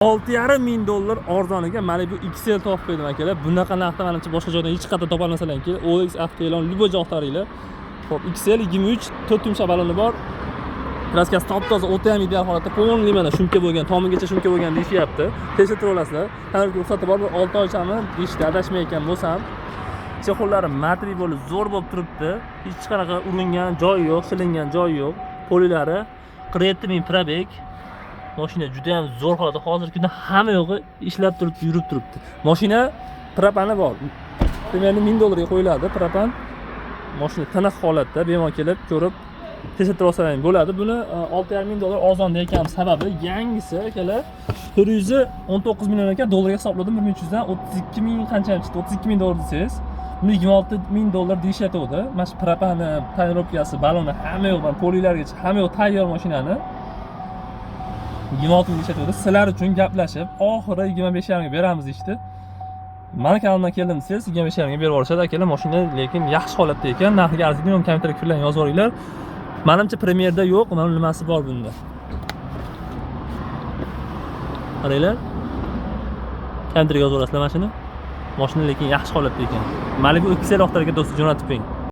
6,5 ming dollar arzon ekan. Malibu XL topib qo'ydim, akalar. Bunaqa narxda manimcha boshqa joydan hech qayerda topolmasalar. OLX, avtoelon, любой joy axtaringlar. Xo'p, XL 23, 4 yumshoq baloni bor. Краска si top toza, o'ta ham ideal holatda, полный, mana шумка bo'lgan, tomigacha шумка bo'lgan deyishyapti. Tekshirtirib olasizlar. Tonirovka ruxsati bor, bir 6 oychami deyishdi, adashmayotgan bo'lsam. Чехол lari матовый bo'lib, zo'r bo'lib turibdi. Hech qanaqa uringan joyi yo'q, shilingan joyi yo'q. Полик lari 47 ming пробег. Mashina juda ham zo'r holatda. Hozirgi kunda hamma yo'g'i ishlab turibdi, yurib turibdi. Mashina propani bor. Примерно 1000 dollarga qo'yiladi propan. Mashina tiniq holatda, bemalol kelib ko'rib, tekshirtirib olsalaring bo'ladi. Buni 6,5 ming dollar arzon deyotganim sababi, yangisi, akalar, 419 million ekan, dollarga hisobladim, 1300 dan 32 ming qancha ham chiqdi, 32 ming dollar desangiz, buni 26 ming dollar deyishyapti. Mana shu propani, tonirovka si, baloni, hamma yo'q, mana полик largacha hamma yo'q tayyor mashinani 26 ming deyishyapti. Sizlar uchun gaplashib, oxiri 25,5 ga beramiz deyishdi. Mani kanalimdan keldim desangiz, 25,5 ga berib yuborishadi, akalar. Mashina lekin yaxshi holatda ekan, narxiga arziydi. Kommentariyga fikrlarni yozib yuboringlar. Manimcha, Premierda yo'q, mana nimasi bor bunda. Qaranglar. Kommentariyga yozib yuborasizlar mana shuni. Mashina lekin yaxshi holatda ekan. Malibu XL oqtarga do'stlar jo'natib qo'ying.